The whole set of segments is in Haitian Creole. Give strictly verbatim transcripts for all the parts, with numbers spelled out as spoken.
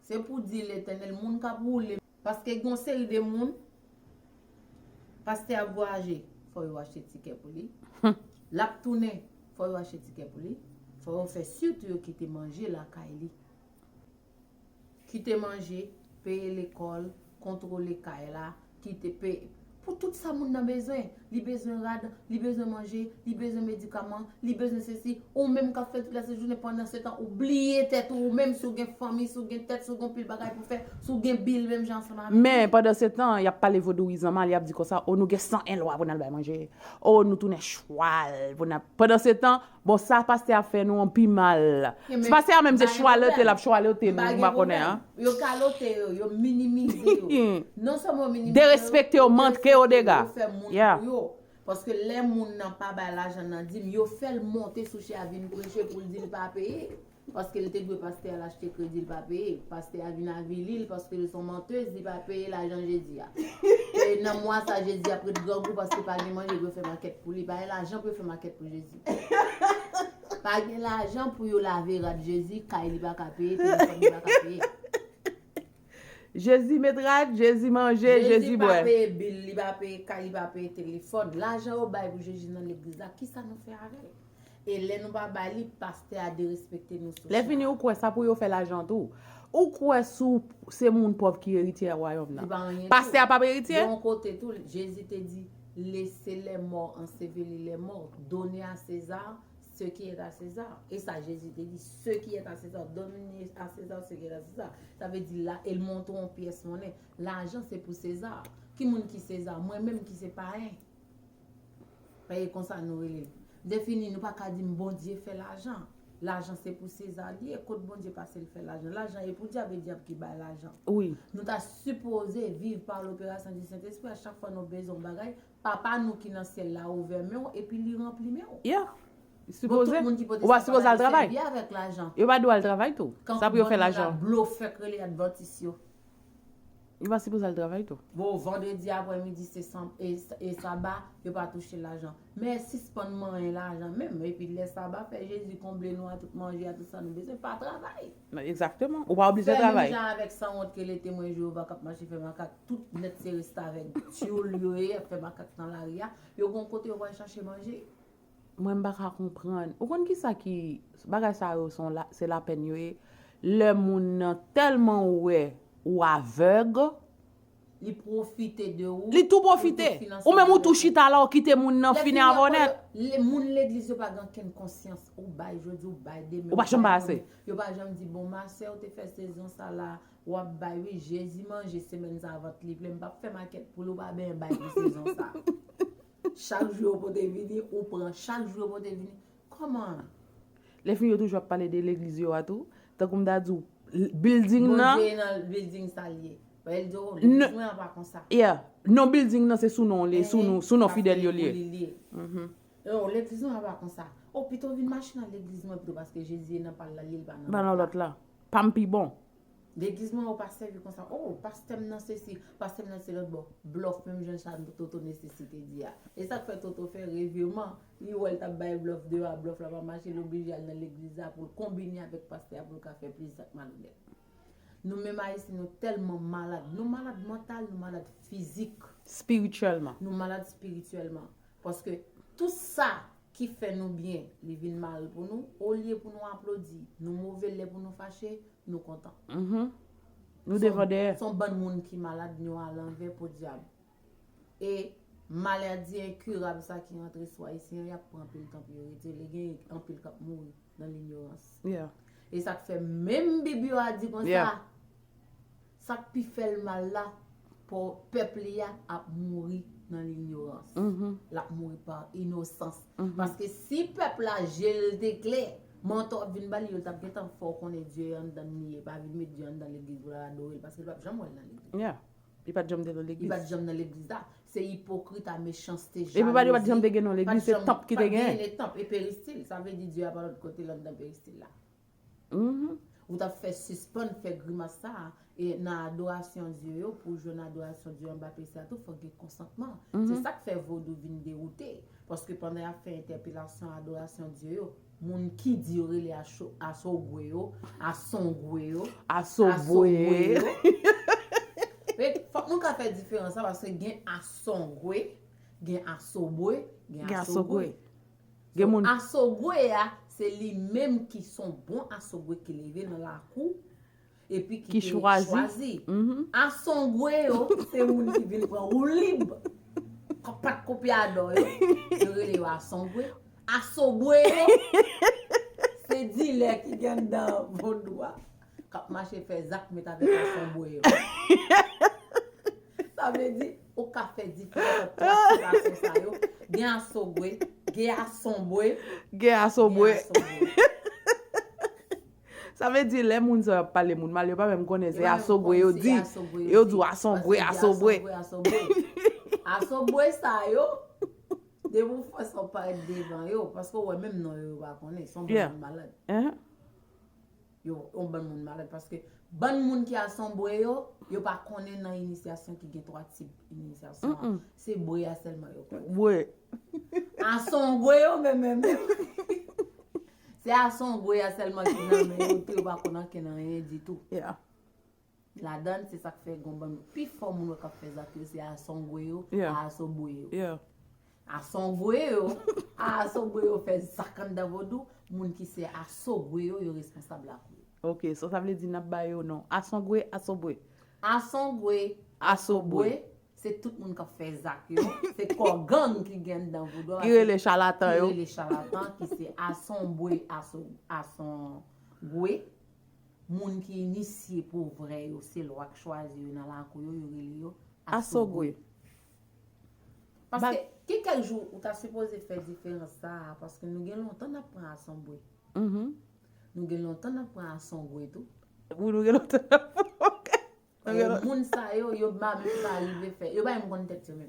Se pou di Letènèl, moun k ap woule. Paske gen yon seri de moun, pastè ap vwayaje, fò yo achte tikè pou li. L ap tounen, fò yo achte tikè pou li. Fò yo fè si tou yo kite manje lakay li. Kite manje, peye lekòl, kontwole kay la, kite peye. Pou tout sa moun nan bezwen. Li bezwen rad, li bezwen manje, li bezwen medikaman, li bezwen sesi. Ou menm k ap fè tout la sèt jounen, pandan se tan, ou bliye tèt ou, ou menm si w gen fanmi, si w gen tèt, si w gen pil bagay pou fè, si w gen bil menm jan ansanm avèk li. Men, pandan se tan, y ap pale vodouyizan mal, y ap di konsa, o, nou gen san en lwa pou n al bay manje. O, nou tounen chwal pou n ap. Pandan se tan, bon, sa pastè a fè nou an pi mal. Si pastè a menm se chwalote, l ap chwalote nou, m pa konnen, an. Yo kalote yo, yo minimize yo. Non sèlman yo minimize yo, derespekte yo, manke yo dega. Yo fè moun pou yo. Paske lè moun nan pa bay lajan nan dim, yo fè l monte sou chè a vin preche pou l di l pa peye. Paske l te dwe pastè a l achte kredi, l pa peye. Pastè a vin avili l paske l se yon mantèz, li pa peye lajan jedi a. E nan mwa sa, jedi ap ret grangou paske pa gen manje pou yo fè makèt pou li. Pa gen lajan pou yo fè makèt pou jedi. Pa gen lajan pou yo lave rad jedi, kay li pa ka peye, telefòn li pa ka peye. Jezi met rad, Jezi manje, Jezi bwè. Jezi pa peye bil, li pa peye kay, li pa peye telefòn. Lajan yo bay pou Jezi nan legliz la, kisa nou fè avè l? E lè nou pa bay li, pastè a derespekte nou sou chè a. Lè fini, ou kwè sa pou yo fè lajan tou. Ou kwè si w se moun pòv ki eritye a wayòm nan? Li pa anyen tou. Pastè a p ap eritye? Yon kote tou, Jezi te di, laissez les morts ensevelir les morts, donnez à César ce qui est à César. E sa Jezi te di, ce qui est à César, donnez à César ce qui est à César. Sa vle di la, e l montre yon pyès monnen. Lajan se pou Seza. Ki moun ki Seza? Mwen menm ki se payen. Paske konsa nou rele l. Lè fini, nou pa ka di m Bondye fè lajan. Lajan se pou Seza li ye. Kot Bondye pase l fè lajan? Lajan e pou dyab, e dyab ki bay lajan. Wi. Nou ta sipoze viv pa loperasyon di Sentespri. A chak fwa nou bezwen yon bagay, Papa nou ki nan syèl la ouvè men w epi li ranpli men w. Yeah. Li sipoze. Bon, tout moun ki pote sa pa sipoze al travay. Yo pa dwe al travay tou. Sa pou yo fè lajan. Blofè k rele advantis yo. Yo pa sipoze al travay tou. Bon, vandredi aprèmidi se san-, e, e saba, yo pa touche lajan. Men sispann manyen lajan menm, epi lè saba fè, Jezi konble nou a tout manje a, tout sa nou bezwen, pa travay. Egzakteman. Ou pa oblije travay. Fè menm jan avèk sanwont ke le Temwen Jewova k ap mache fè makak, tout nèt se restavèk, tyoul yo ye, y ap fè makak nan lari a. Yo gon kote yo pral chache manje. Mwen, m pa ka konprann. Ou konn kisa ki, bagay sa yo se yon la, se lapenn yo ye. Lè moun nan tèlman wè ou avèg, li pwofite de ou. Li tou pwofite. Ou menm ou tou chita la, ou kite moun nan fini avè w nèt. Lè moun legliz yo pa gen okenn konsyans. Ou bay jodi, ou bay demen, ou pa janm bay ase. Yo pa janm di, bon, ma sè, ou te fè sezon sa la, w ap bay, wi, Jezi manje semèn sa vant li plen, m p ap fè makèt pou li, ou pa benyen bay pou sezon sa. Chak jou yo pote vini, ou pran. Chak jou yo pote vini. Kòman? Lè fini yo toujou ap pale de legliz yo a tou. Tankou m ta di w, l-, building nan. Bondye nan building sa l ye. Paske l di w, legliz mwen an pa konsa. Yeah. Non, building nan se sou non li, sou non, sou non fidèl yo li ye. Mhm. Yo, legliz mwen an pa konsa. O, pito w vin mache nan legliz mwen pito paske Jezi nan pa l la, li ye, l pa nan lòt la. Pa m pi bon. Legliz mwen yo pa sèvi konsa. O, pastè m nan sesi, pastè m nan se lòt bò. Blòf, menm jan sa Toto Nesesite di a. E sa k fè Toto fè reviman, li wè l t ap bay blòf deyò a, blòf la pa mache, li oblije al nan legliz la pou l konbine avèk pastè a pou l ka fè plis zak malonèt. Nou menm Ayisyen, nou tèlman malad. Nou malad mantal, nou malad fizik. Espirityèlman. Nou malad espirityèlman. Paske tout sa ki fè nou byen, li vin mal pou nou. Olye pou nou aplodi, nou move, lè pou nou fache, nou kontan. Mhm. Nou devan dèyè. Se yon bann moun ki malad, nou alanvè podyab. E maladi enkirab sa ki rantre sou Ayisyen an, y ap pran anpil tan pou yo retire li. Gen anpil k ap mouri nan linyorans. Yeah. E sa k fè menm Bib yo a di konsa, yeah, sa k pi fè l mal la, pou pèp li a ap mouri nan linyorans. Mhm. L ap mouri pa inosans. Mhm. Paske si pèp la je l te klè, mantò ap vin ba li, yo t ap gentan fè w konnen Dye anndan li ye, pa vin met Dye anndan legliz pou l al adore l, paske l p ap janm wè l nan legliz. Yeah. Li pa t janm te nan legliz. Li pa t janm nan legliz la. Se ipokrit a mechanste, jalouzi. Epi pa, li pa t janm te gen nan legliz, se tanp ki te gen. Pa t gen tanp, e peristil, sa vle di Dye a pa lòt kote, l anndan peristil la. Mhm. Ou t ap fè sispann fè grimas sa a, e nan adorasyon dye yo, pou w jwenn adorasyon dye anba peristil la tou, fòk gen konsantman. Mhm. Se sa k fè vodou vin dewoute. Paske pandan y ap fè entèpelasyon adorasyon dye yo, Moun ki di yo rele aso- asogwe yo, asongwe yo, Asobwe. Fòk nou ka fè diferans la paske gen asongwe, gen asobwe, gen Gen asogwe. asogwe. Gen moun Asogwe a, se li menm ki son bon asogwe ki leve nan lakou epi ki Ki te chwazi. chwazi. Mhm. Asongwe yo, se moun ki vin pran woulib. Pat kopyadò yo. Yo rele yo asongwe. Asobwe yo, se dilè ki gen anndan vodou a. K ap mache fè zak met avèk asongwe yo. Sa vle di, ou ka fè diferans ant twa sitiyasyon sa yo. Gen asogwe, gen asonbwe, Gen asobwe. Gen asonbwe. Sa vle di lè moun sa yo ap pale moun mal, yo pa menm konnen se asogwe yo di. Yo di asongwe, asogwe. Asogwe sa yo, depi w fè sa w parèt devan yo, paske w wè menm non yo, yo pa konnen, se yon bann Yeah. Moun malad. Hein? Yo, yon bann moun malad, paske bann moun ki asonbwe yo, yo pa konnen nan inisyasyon ki gen twa tip inisyasyon an. Se bwe a sèlman yo konnen. Bwe. Asonbwe yo, men, men, men. Se asonbwe a sèlman ki nan men yo, tou yo pa konn ankenn anyen ditou. Yeah. Ladan, se sa k fè gon bann pifò moun wè k ap fè zak yo, se asonbwe yo, Yeah. asonbwe yo. Yeah. Asonbwe yo, asonbwe yo fè zak anndan vodou, moun ki se asogwe yo, yo responsab lakou yo. Ok, so sa vle di n ap ba yo non. Asongwe, asobwe. Asongwe, Asobwe. bwe, se tout moun k ap fè zak yo, se kò gang ki gen anndan vodou a, Ki rele chalatan yo. Ki rele chalatan, ki se asonbwe, aso- asongwe, moun ki inisye pou vrè yo, se lwa k chwazi yo nan lakou yo, yo rele yo Asogwe. Paske, ki kèk jou ou ta sipoze fè diferans sa a, paske nou gen lontan n ap pran asonbwe. Mhm. Nou gen lontan n ap pran asongwe tou. Wi, nou gen lontan n ap pran. Ok. Nou gen Eh, lontan. Moun sa yo, yo pa menm pa rive fè. Yo pa menm konn tèt yo menm.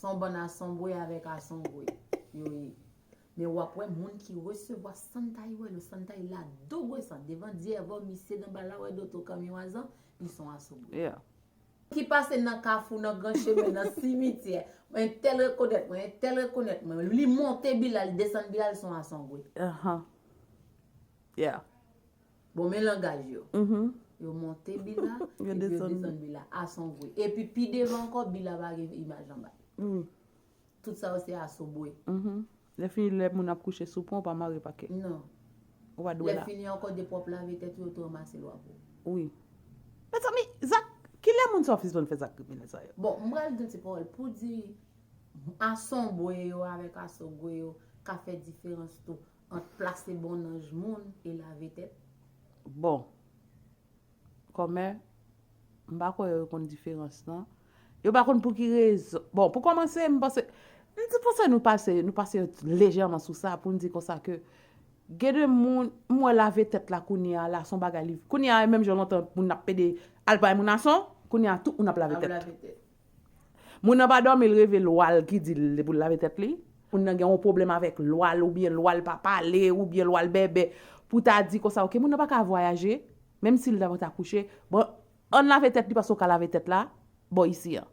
Se yon bann asonbwe avèk asongwe yo ye. Men w ap wè moun ki resevwa santa y wè lo santa y la dogo san devan dyèvò misye nan bal la wè doto kamyon azan, li se yon asonbwe. Yeah. Ki pase nan kafou, nan gran chemen, nan simityè. Entèl rekonèt mwen, entèl rekonèt mwen. Li monte bila, li desann bila, li se yon asonbwe. Aha. Yeah. Bon, men langaj yo. Mhm. Yo monte bila, Yo epi yo desann. Desann bila, asonbwe. Epi pi devan ankò, bila pa gen imaj anba. Wi. Tout sa yo se asonbwe. Mhm. Lè fini, lè moun ap kouche sou pon, ou pa mare pake. Non. Ou pa dwe Lè la. Fini ankò, de pwòp lave tèt yo, yo tou ranmase lwa pou ou. Wi. Mezanmi, zak, kilè moun sa yo sispann fè zak kriminèl sa yo? Bon, m pral di yon ti pawòl pou di asonbwe yo avèk asogwe yo ka fè diferans tou ant plase bon nanj moun e lave tèt. Bon. Kòmè, m pa kwè yo konn diferans lan. Yo pa konn pou ki rezon. Bon, pou kòmanse, m panse, m di panse nou pase, nou pase lejèman sou sa pou n di konsa ke gen de moun, m wè lave tèt la kounye a la, se yon bagay li. Kounye a, menm jan lontan moun ap pede al bay moun ason, kounye a tout moun ap lave Ap tèt. Lave tèt. Moun nan pa dòmi, l reve lwa l ki di l pou l lave tèt li. Moun nan gen yon pwoblèm avèk lwa l oubyen lwa l pa pale oubyen lwa l bèbè. Pou ta di konsa, ok, moun nan pa ka vwayaje, menm si l ta ta kouche. Bon, ann lave tèt li paske w ka lave tèt la, bò isi an.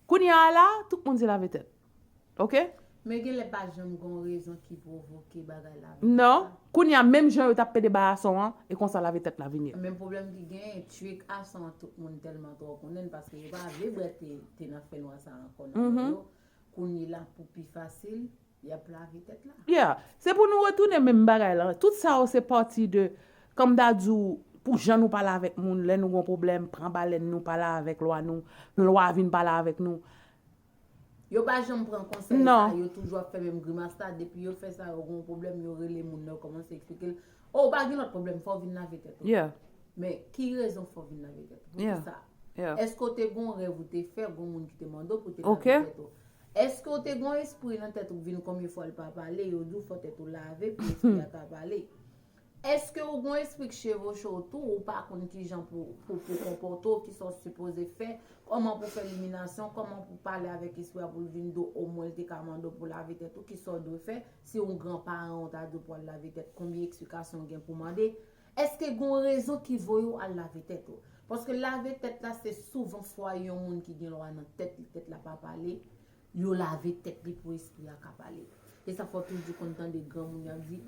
Kounye a la, tout moun se lave tèt. Ok? Men genlè pa janm gon rezon ki pwovoke bagay la. Non. Kounye a, menm jan yo t ap pede bay ason an, e konsa lave tèt la vin ye. Men pwoblèm ki genyen, trik ason an tout moun tèlman twò konnen l paske yo pa vle bwè te, te nan fènwa sa ankò nan Mhm. men yo. Kounye la pou pi fasil, y ap lave tèt la. Yeah, se pou nou retounen menm bagay la. Tout sa yo se pati de, kòm m ta di w, pou jan nou pale avèk moun, lè nou gon pwoblèm, pran balèn nou, pale avèk lwa nou, lwa vin pale avèk nou. Yo pa janm pran konsèy Non. Sa, yo toujou ap fè menm grimas la, depi yo fè sa, yo gon pwoblèm, yo rele moun nan, yo kòmanse eksplike l, oh, ou pa gen lòt pwoblèm, fò w vin lave tèt ou. Yeah. Men ki rezon fò w vin lave tèt ou? Yeah. Poukisa? Yeah. Èske w te gon rèv ou te fè, gon moun ki te mande w pou te Ok. Lave tèt ou? Èske w te gon espri nan tèt ou k vin konbyen fwa l pa pale, yo di w fò tèt ou lave pou espri a ka pale? Èske ou gon espri k chevoche w tou, ou pa konn kijan pou, pou, pou konpòte w, kisa w sipoze fè, kòman pou fè liminasyon, kòman pou pale avèk espri a pou l vin di w omwen l te ka mande w pou lave tèt ou, kisa w dwe fè, si yon gran paran w ta di w pou al lave tèt, konbyen eksplikasyon w gen pou mande? Èske gon rezon ki voye w al lave tèt ou? Paske lave tèt la se souvan swa yon moun ki gen lwa nan tèt li, tèt la pa pale, yo lave tèt li pou espri a ka pale. E sa fè w toujou konn tande granmoun yo ap di,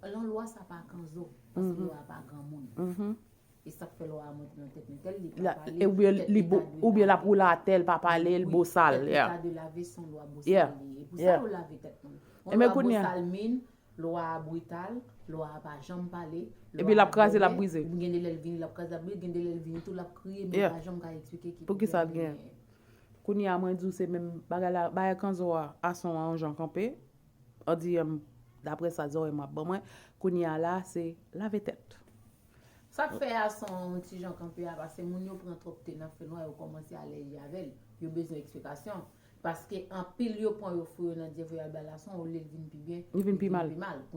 "Lan lwa sa pa kanzo, paske lwa pa granmoun." E sa k fè lwa a monte nan tèt Nentèl, li pa pale, oubyen li, oubyen l ap woule atè, l pa pale, l bosal. Tèt li ta de lave, se yon lwa bosal li ye. E pou sa yo lave tèt moun. Yon lwa bosal min, lwa a brital, lwa a pa janm pale. Epi l ap kraze, l ap brize. Gen de lè l vini, l ap kraze, l ap brize, gen de lè l vini tou, l ap kriye, men li pa janm ka eksplike ki pwoblèm li genyen. Kounye a, mwen di w se menm bagay la, bagay kanzo a, ason an yon jan kanpe. An di, em, daprè sa zòrèy m ap ban mwen, kounye a la, se lave tèt. Sa k fè ason an yon ti jan kanpe a, paske moun yo pran twòp te nan fenwa, yo kòmanse alèji avè l. Yo bezwen eksplikasyon. Paske anpil yo pran yo foure nan dyèf yo al bay ason, olye l vin pi byen, li vin pi mal.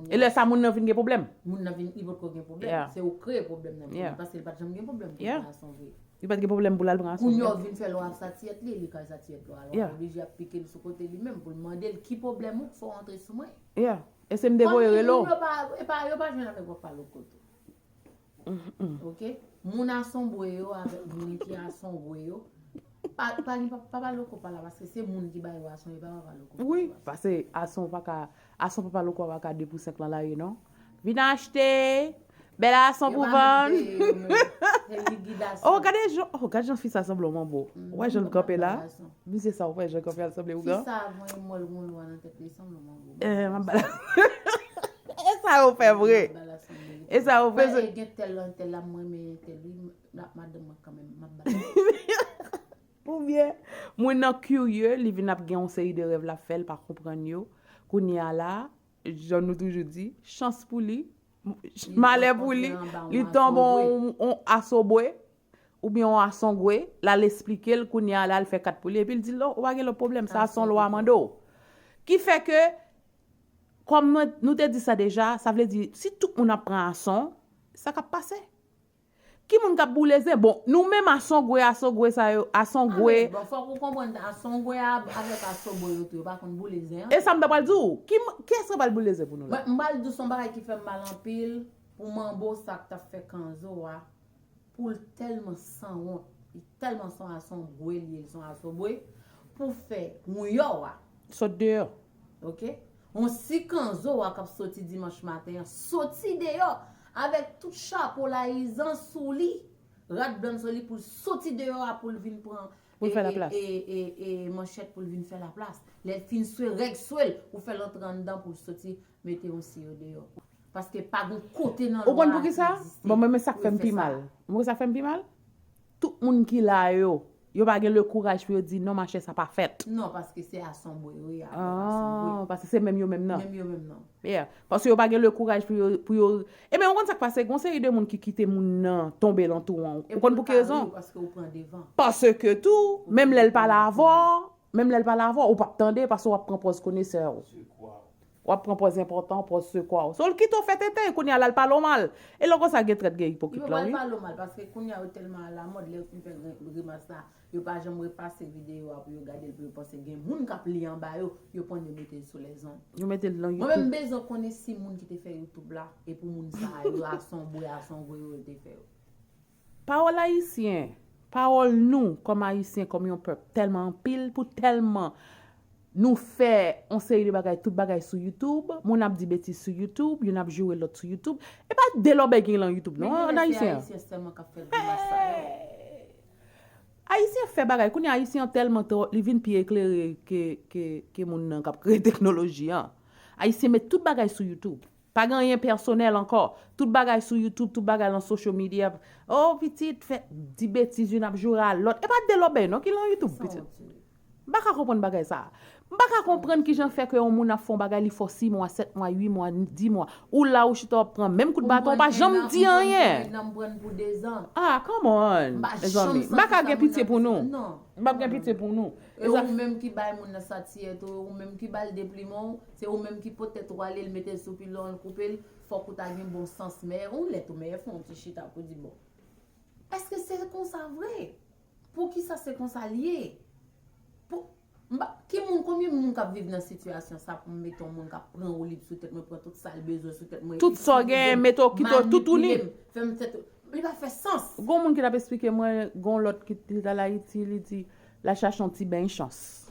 E lè sa moun nan vin gen pwoblèm. Moun nan vin, li potko gen pwoblèm. Se ou kreye pwoblèm nan pou li, paske li pa t janm gen pwoblèm pou l pran ason vre. Li pa t gen pwoblèm pou l al pran ason vre. Kounye a w vin fè lwa ap satiyèt li, li ka satiyèt lwa. Alò, w oblije ap pike l sou kote li menm pou l mande l ki pwoblèm ou k fè w antre sou mwen. E se m te voye rele w. Moun yo pa, e pa, yo pa jwenn avèk w ap pale w kote. Oke? Moun asonbwe yo avèk moun ki asonbwe yo, pa, pa gen pa, pa pale w kopa la, paske se moun ki ba yo ason, e pa papa loko. Wi, paske ason pa ka, ason papa loko pa ka de pou senk lan la ye non. Vin achte, bèl ason pou vann. Oh, gade jan, oh, gade jan fi sa sanble yon manbo. Ou wè jan l kanpe la? Misye sa, ou wè jan l kanpe a sanble ougan? Fi sa voye mwen l gon lwa nan tèt li, sanble yon manbo. Eh, m ap ba l. E sa yo fè vre. E sa yo fè. Gen tèl, tèl la, mwen renmen tèl, wi, madanm mwen kanmenm, m ap ba l. Oubyen, moun nan kirye, li vin ap gen yon seri de rèv l ap fè, l pa konprann yo. Kounye a la, jan nou toujou di, chans pou li, malè pou li, li tonbe yon, yon asobwe, oubyen yon asongwe, l al esplike l, kounye a la, l fè kat pou li, epi l di l, non, ou pa gen lòt pwoblèm, sa se yon lwa mande w. Ki fè ke, kòm nou, nou te di sa deja, sa vle di, si tout moun ap pran ason, sa k ap pase? Ki moun k ap boule zen? Bon, nou menm asongwe, asongwe sa yo, asongwe. Bon, fòk ou konprann, asongwe a, avèk asongwe yo tou, yo pa konn boule zen an. E sa m ta pral di w. Ki m-, kiyès ki pral boule zen pou nou la? Mwen, m pral di w se yon bagay ki fè m mal anpil pou manbo sa k t ap fè kanzo a, pou l tèlman sanwont, li tèlman se yon asongwe li ye, li se yon asongwe, pou fè wouyò a. Sot deyò. Oke? Yon si kanzo a k ap soti dimanch maten an, soti deyò avèk tout chapo layizan sou li, rad blan sou li pou l soti deyò a pou l vin pran e, e, e, e, e manchèt pou l vin fè laplas. Lè l fin swe règ swe l, ou fè l antre anndan pou l soti mete yon si yo deyò. Paske pa gen kote nan lwa a ki egziste. Ou konn poukisa? Bon, mwen, men sa k fè m pi mal. Ou konn sa k fè m pi mal? Tout moun ki la yo, yo pa gen le kouraj pou yo di non, machè, sa pa fèt. Non, paske se asonbwe yo ye, avèk asonbwe. Ah, paske se menm yo menm nan. Menm yo menm nan. Yeah. Paske yo pa gen le kouraj pou yo, pou yo, e men ou konn sa k pase, gon seri de moun ki kite moun nan tonbe lan twou an. Ou konn pou ki rezon? Paske ou pran devan. Paske tou, menm lè l pale avè w, menm lè l pale avè w, ou p ap tande, paske w ap pran pòz konesè w. W ap pran pòz enpòtan, pòz sekwa w. So, l kite w fè tenten, kounye a la, l pale w mal. E lè konsa, gen trèt, gen ipokrit lan, wi. Yo pral pale w mal, paske kounye a, yo tèlman alamòd, lè yo fin fè gri-, grimas la, yo pa janm repase videyo a pou yo gade l, pou yo panse gen moun k ap li anba yo, yo pran yo mete l sou lèzonn. Yo mete l nan YouTube. Mwen menm, m bezwen konnen si moun ki te fè YouTube la, e pou moun sa a, yo asonbwe, asonbwe yo, yo te fè yo. Pawòl ayisyen, pawòl nou, kòm ayisyen, kòm yon pèp, tèlman anpil, pou tèlman nou fè yon seri de bagay, tout bagay sou YouTube, moun ap di betiz sou YouTube, youn ap joure lòt sou YouTube. E pa de lòbèy gen lan YouTube, non, an ayisyen. Men gen lè se ayisyen sèlman k ap fè grimas sa yo. Hey! Ayisyen fè bagay, kounye a ayisyen an tèlman twò, li vin pi eklere ke, ke, ke moun nan k ap kreye teknoloji an. Ayisyen met tout bagay sou YouTube. Pa gen anyen pèsonèl ankò. Tout bagay sou YouTube, tout bagay lan social media. Oh, pitit, fè, di betiz, youn ap joure a lòt. E pa de lòbèy non ki lan YouTube, pitit. M pa ka konprann bagay sa. M pa ka konprann kijan fè ke yon moun ap fè yon bagay, li fè w sis mwa, sèt mwa, uit mwa, dis mwa. Ou la, ou chita, w ap pran menm kout baton, ou pa janm di anyen. Ah, come on, mezanmi. M pa ka gen pitye pou nou. M p ap gen pitye pou nou. E ou menm ki bay moun nan satiyèt ou, ou menm ki ba l deplimen w, se ou menm ki pote tèt ou ale, l mete l sou pilon, l koupe l, fòk ou ta gen bon sans, mè yon lèt ou mè fè yon ti chita pou di, bon, èske se konsa vre? Poukisa se konsa l ye? Pou, m pa, ki moun, konbyen moun k ap viv nan sitiyasyon sa pou m mete yon moun k ap pran woulib sou tèt mwen, pran tout sa l bezwen sou tèt mwen, tout sa w genyen, mete w kite w toutouni, fè m tèt, li pa fè sans. Gon moun ki t ap esplike mwen, gon lòt ki t al Ayiti, li di, l al chache yon ti beny chans.